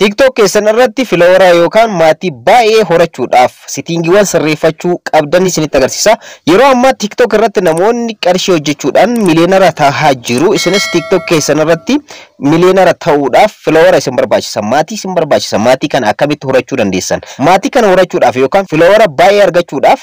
TikTok keessan irratti follower yookaan maatii baay'ee horachuudhaaf settingiiwwan sirreeffachuu qabdan isinitti agarsiisa. Yeroo ammaa TikTok irratti namoonni qarshii hojjechuudhaan millionaire tahaa jiru. Isinis TikTok keessan irratti millionaire ta'uudhaaf follower isin barbaachisa. Maatii isin barbaachisa. Maatii kana akkamitti horachuu dandeessan? Maatii kana horachuudhaaf yookaan follower baay'ee argachuudhaaf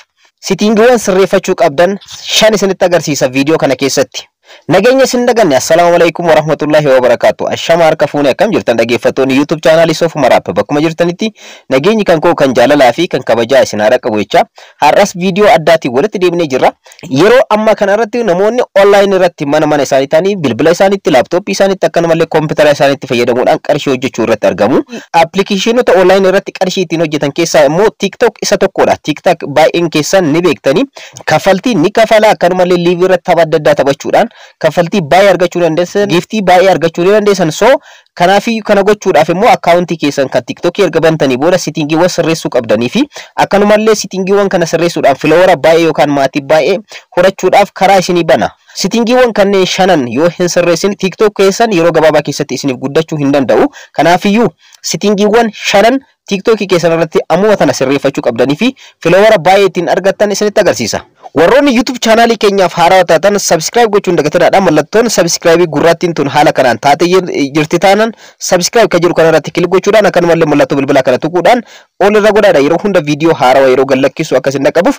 settingiiwwan sirreeffachuu qabdan shan isinitti agarsiisa viidiyoo kana keessatti. Nageenya isin daganne. Assalaamu alaikum warahmatullahi wabarakaatu. Ashama, harka fuunee, akkam jirtan dhaggeeffattoonni YouTube channelii Soofuma Raap? Bakkuma jirtanitti nageenyi kan koo kan jaalalaa fi kan kabajaa isin haa qabu jecha, har'as viidiyoo addaatiin walitti deebinee jirra. Yeroo ammaa kana irratti namoonni online irratti mana mana isaanii ta'anii bilbila isaaniitti, laptopii isaaniitti, akkanumallee koompitara isaaniitti fayyadamuudhaan qarshii hojjechuu irratti argamu. Applicationoota online irratti qarshii ittiin hojjetan keessaa immoo TikTok isa tokkodha. TikTok baay'een keessan ni beektanii, kaffaltii ni kafala, akkanumallee live irratti tapha adda addaa taphachuudhaan kaffaltii baay'ee argachuu dandeessan, giftii baay'ee argachuu ni dandeessan. So kanaafiyyuu kana gochuudhaaf immoo accountii keessan kan TikTokii erga bantanii booda settingiiwwan sirreessuu qabdanii fi akkanumallee settingiiwwan kana sirreessuudhaan follower baay'ee yookaan maatii baay'ee horachuudhaaf karaa isinii bana. Settingiiwwan kanneen shanan yoo hin sirreessin, TikTok keessan yeroo gabaabaa keessatti isiniif guddachuu hin danda'u. Kanaafiyyuu settingiiwwan shanan TikTokii keessan irratti ammuma tana sirreeffachuu qabdanii fi follower baay'ee ittiin argattan isinitti agarsiisa. Warroonni YouTube channelii keenyaaf haarawaa taatan subscribe gochuun dagatinaadha. Mallattoon subscribe gurraattiin tun haala kanaan taatee jirti taanaan, subscribe kan jedhu kanarratti click gochuudhaan, akkanumallee mallattoo bilbilaa kana tuquudhaan ol irra godhaadha. Yeroo hunda viidiyoo haarawaa yeroo gadlakkisu akkasin dhaqqabuuf,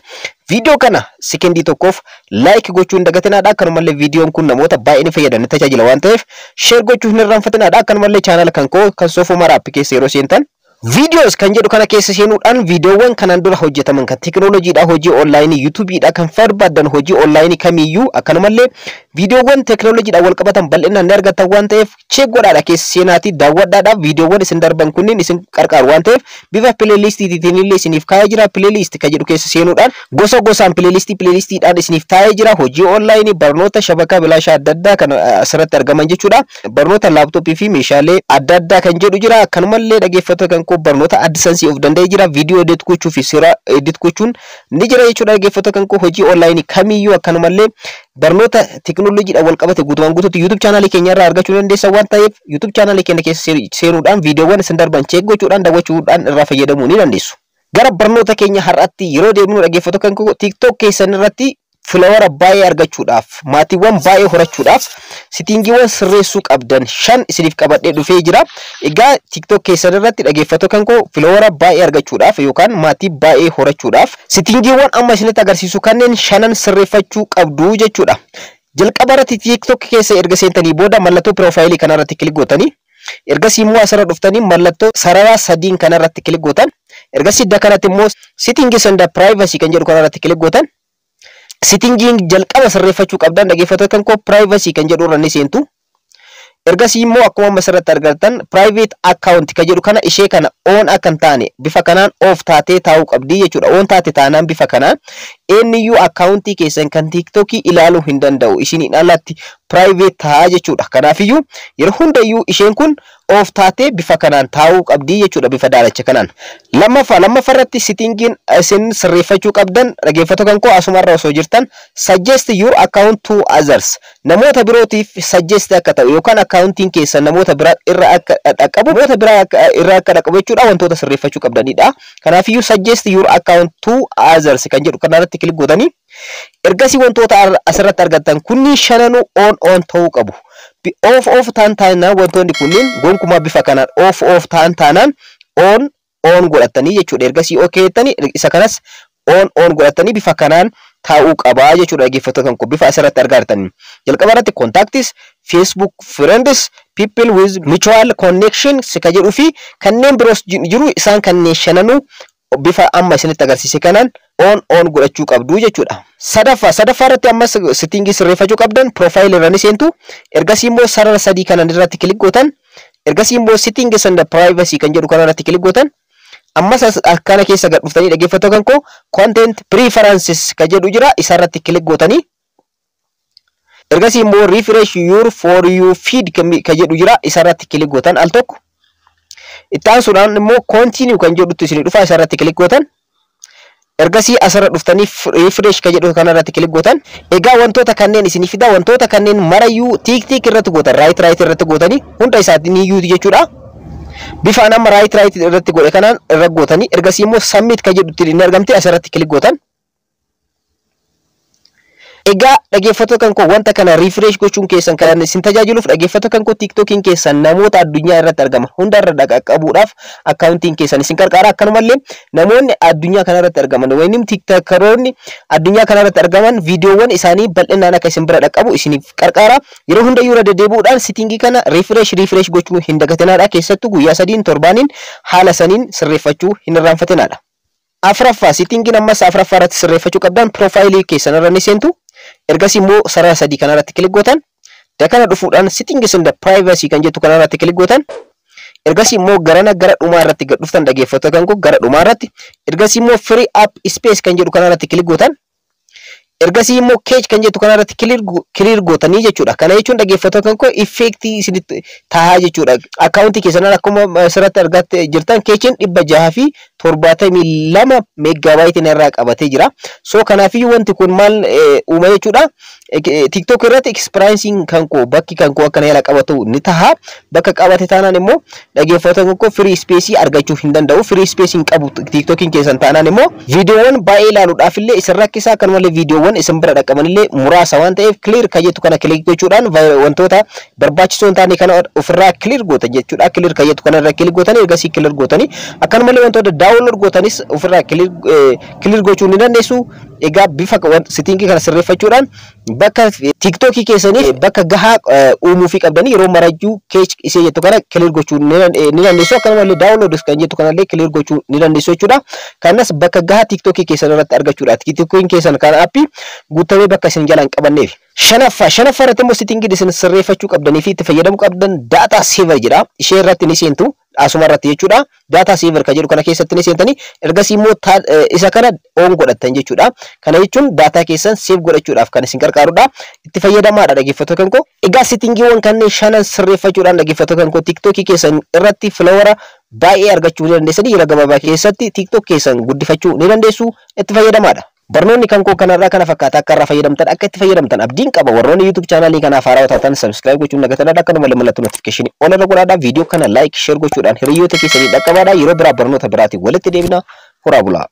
viidiyoo kana sekendii tokkoof like gochuun dagatinaadha. Akkanumallee viidiyoon kun namoota baay'ee ni fayyadan, ni tajaajila waan ta'eef share gochuu hin irraanfatinaadha. Akkanumallee channel kan koo kan Soofuma Raap keessa yeroo seentan, videos kan jedhu kana keessa seenuudhaan viidiyoowwan kanaan dura hojjetaman kan teekinooloojiidha, hojii onlineii, YouTubeiidha, kan barbaadan hojii onlineii kamiyyuu, akkanumallee viidiyoowwan teekinooloojiidhaan wal qabatan bal'inaan ni argattan waan ta'eef, check godhaadha, keessa seenaatii daawwadhaadhaaf. Viidiyoowwan isin darban kunniin isin qarqaaru waan ta'eef, bifa playlistiitiin illee isiniif kaa'ee jira. Playlist kan jedhu keessa seenuudhaan gosa gosaan playlistii playlistiidhaan isiniif taa'ee jira. Hojii onlineii, barnoota shabakaa bilaashaa adda addaa kan asirratti argaman jechuudha. Barnoota laptopii fi meeshaalee adda addaa kan jedhu jira. Akkanumallee dhaggeeffattoota kan koo, barnoota AdSense of danda'ee jira. Viidiyoo edit gochuu fi seera edit gochuun ni jira jechuudha. Dhaggeeffattoota kan koo, hojii onlineii kamiyyuu, akkanumallee barnoota teekinooloojiidhaan wal qabate guutumaan guutuutti YouTube channelii keenya irraa argachuu dandeessan waan ta'eef, YouTube channelii keenya keessa seenuudhaan viidiyoowwan isin darban check gochuudhaan, daawwachuudhaan irraa fayyadamuu ni dandeessu. Gara barnoota keenya har'aatti yeroo deemnu, dhaggeeffattoota kan koo, TikTok keessan irratti follower baay'ee argachuudhaaf, maatiiwwan baay'ee horachuudhaaf settingiiwwan sirreessuu qabdan shan isiniif qabadhee dhufee jira. Egaa TikTok keessan irratti, dhaggeeffattoota kan koo, follower baay'ee argachuudhaaf yookaan maatii baay'ee horachuudhaaf settingiiwwan amma isinitti agarsiisu kanneen shanan sirreeffachuu qabdu jechuudha. Jalqaba irratti TikTok keessa erga seentanii booda mallattoo profileii kanarratti click gootanii, ergasii immoo asirra dhuftanii mallattoo sarara sadiin kanarratti click gootan. Ergasii iddoo kanatti immoo settings and privacy kan jedhu kanarratti click gootan. Settingiin jalqaba sirreeffachuu qabdan, dhaggeeffattoota kan koo, privacy kan jedhu irra ni seentu. Ergasii immoo akkuma amma asirratti argattan private account kan jedhu kana, ishee kana on akka hin taane bifa kanaan off taatee taa'uu qabdi jechuudha. On taate taanaan bifa kanaan eenyuyyuu accountii keessan kan TikTokii ilaaluu hin danda'u. Isiniin alatti private ta'a jechuudha. Kanaafiyyuu yeroo hundayyuu isheen kun off taatee bifa kanaan taa'uu qabdi jechuudha, bifa daalacha kanaan. Lammaffaa irratti settingiin isin sirreeffachuu qabdan, dhaggeeffattoota kan koo, asumarra osoo jirtan suggest your account to others, namoota birootiif suggest akka ta'u yookaan accountiin keessan namoota biraa irra akka dhaqqabu, namoota biraa irra akka dhaqqabu jechuudha, wantoota sirreeffachuu qabdanidha. Kanaafiyyuu suggest your account to others kan jedhu kanarratti click gootanii, ergasii wantoota asirratti argattan kunniin shananuu on on ta'uu qabu. Off off ta'an taanaan, wantoonni kunniin gonkumaa bifa kanaan off off ta'an taanaan, on on godhatanii jechuudha. Ergasii okay jettanii, isa kanas on on godhatanii bifa kanaan taa'uu qabaa jechuudha, dhaggeeffattoota kan koo, bifa asirratti argaa jirtanii. Jalqaba irratti contacts, Facebook friends, people with mutual connection ka jedhuu fi kanneen biroos jiru. Isaan kanneen shananuu bifa amma isinitti agarsiise kanaan on on godhachuu qabdu jechuudha. Sadaffaa irratti ammas settingii sirreeffachuu qabdan, profile irra ni seentu. Ergasii immoo sarara sadii kanan irratti click gootan. Ergasii immoo settings and privacy kan jedhu kana irratti click gootan. Ammas akkana keessa gad dhuftanii, dhaggeeffattoota kan koo, content preferences kan jedhu jira, isarratti click gootanii. Ergasii immoo refresh your For You feed kan jedhu jira, isarratti click gootan al tokko. Itti aansuudhaan immoo continue kan jedhutti isinii dhufa, isarratti click gootan. Ergasii asirra dhuftanii refresh kan jedhu kanarratti click gootan. Egaa wantoota kanneen isinii fida. Wantoota kanneen marayyuu tick tick irratti gootan, right right irratti gootanii hunda isaatiin iyyuu jechuudha. Bifa amma right irratti godhe kanaan irra gootanii, ergasii immoo submit kan jedhutti ni argamte, asirratti click gootan. Egaa dhaggeeffattoota kan koo, wanta kana refresh gochuun keessan kan isin tajaajiluuf, dhaggeeffattoota kan koo, TikTokiin keessan namoota addunyaa irratti argaman hundarra dhaqqabuudhaaf akkaawuntiin keessan isin qarqaara. Akkanumallee namoonni addunyaa kanarratti argaman waynim TikTokeroonni addunyaa kanarratti argaman viidiyoowwan isaanii bal'inaan akka isin bira dhaqqabu isiniif qarqaara. Yeroo hundayyuu irra deddeebi'uudhaan settingii kana refresh gochuu hin dagatinaadha. Keessattuu guyyaa 3n, torbaaniin haala saniin sirreeffachuu hin irraanfatinaadha. Afuraffaa, settingiin ammas afuraffaa irratti sirreeffachuu qabdan, profileii keessan irra ni seentu. Ergasii immoo sarara sadii kanarratti click gootan. Dakana dhufuudhaan settings and privacy kan jettu kanarratti click gootan. Ergasii immoo garana gara dhumaa irratti gad dhuftan, dhaggeeffattoota kan koo, gara dhumaa irratti. Ergasii immoo free up space kan jedhu kanarratti click gootan. Ergasii immoo cache kan jettu kanarratti clear gootanii jechuudha. Kana jechuun, dhaggeeffattoota kan koo, effectii isinitti tahaa jechuudha. Akkaawuntii keessan akkuma asirratti argatte jirtan cacheiin 672 megabyteii irraa qabatee jira. So kanaafiyyuu wanti kun maal uuma jechuudha? TikTok irratti experiencing kan koo, bakki kan koo akkana jala qabatu ni taha. Bakka qabate taanaan immoo, dhaggeeffattoota kan koo, free space argachuu hin danda'u. Free space hin qabu TikTokiin keessan taanaan immoo viidiyoowwan baay'ee ilaaluudhaaf illee isin rakkisaa, akkanumallee viidiyoowwan isin bira dhaqqaban illee muraasa waan ta'eef, clear kan jettu kana click gochuudhaan wantoota barbaachisoo hin taane kana ofirraa clear gootan jechuudha. Clear kan jettu kana irra click gootanii, ergasii clear gootanii, akkanumallee wantoota download gootanis ofirraa clear gochuu ni dandeessu. Egaa bifa settingii kana sirreeffachuudhaan bakka TikTokii keessaniif bakka gahaa uumuu fi qabdanii yeroo marajjuu cache isee jettu kana clear gochuu ni dandeessu. Akkanumallee download kan jettu kanallee clear gochuu ni dandeessu jechuudha. Kanas bakka gahaa TikTokii keessan irratti argachuudha. TikTokiin keessan kan appii guutamee bakka isin jalaan qabanneef. Shanaffaa irratti immoo settingii isin sirreeffachuu qabdanii fi itti fayyadamuu qabdan data saver jedha. Ishee irratti ni seentu asuma irratti jechuudha. Data saver kan jedhu kana keessatti ni seentanii, ergasii immoo isa kana on godhattan jechuudha. Kana jechuun data keessan save godhachuudhaaf kan isin gargaarudha. Itti fayyadamaadha, dhaggeeffattoota kan koo. Egaa settingiiwwan kanneen shanan sirreeffachuudhaan, dhaggeeffattoota kan koo, TikTokii keessan irratti followera baay'ee argachuu ni dandeessanii, yeroo gabaabaa keessatti TikTok keessan guddifachuu ni dandeessu, itti fayyadamaadha. Barnoonni kan koo kanarraa kana fakkaata. Akka irraa fayyadamtan, akka itti fayyadamtan abdiin qaba. Warroonni YouTube channelii kanaaf haarawaa taatan subscribe gochuun nagatanaadha. Akkanuma mallattoo notificationii on irra godhaadha. Viidiyoo kana like, share gochuudhaan hiriyoota keessanii dhaqqabaadha. Yeroo biraa barnoota biraatiin walitti deebina. Horaa bulaa.